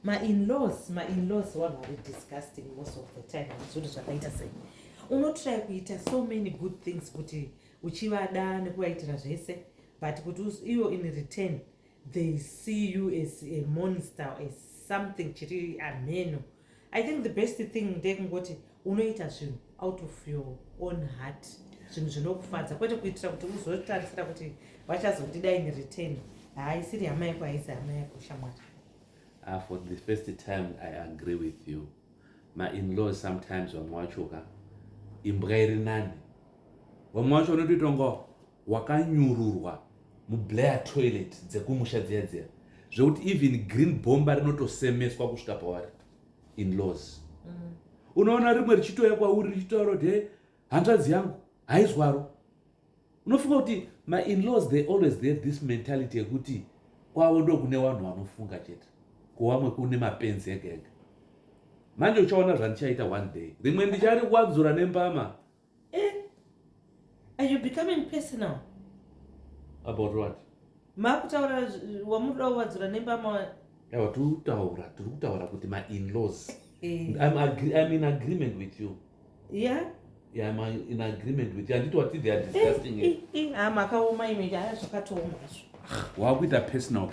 Mainlaws, mainlaws vanhu vari disgusting most of the time. Handizoti zvakaita sei. Unotry kuita so many good things kuti uchivada nekuvaitira zvese, but kuti ivo in return they see you as a monster, as something chiri ameno. I think the best thing ndekungoti unoita zvinhu out of your own heart, zvinhu zvinokufadza, kwete kuitira kuti uzotarisira kuti vachazondida in return. Haisiri hama yako, haisi hama yako, shamwari. For the first time I agree with you. Ma-in-laws sometimes vamwe vacho ka, imbwa iri nani. Vamwe vacho unotoita kunga wakanyururwa muBlair toilet dzekumusha dziya dziya, zvekuti even green bomber rinotosemeswa kusvika pavari in-laws. Unoona rimwe richitouya kwauri richitaura kuti, "He, hanzvadzi yangu haizwaro." Unofunga kuti ma-in-laws, they always have this mentality yekuti kwavo ndokune vanhu vanofunga chete, kuvamwe kune mapenzi ega ega. Manje uchaona zvandichaita one day, rimwe ndichariwadzura nembama. Eh, are you becoming personal? About what? Makutaura wamunoda kuwadzura nembama. Aiwa, tiri kutaura, tiri kutaura kuti ma-in-laws. I'm in agreement with you. Yeah, I'm in agreement with you. Handiti wati they are disgusting? Ha, makaoma imi. Haya, zvakatooma zvo. Wakuita personal.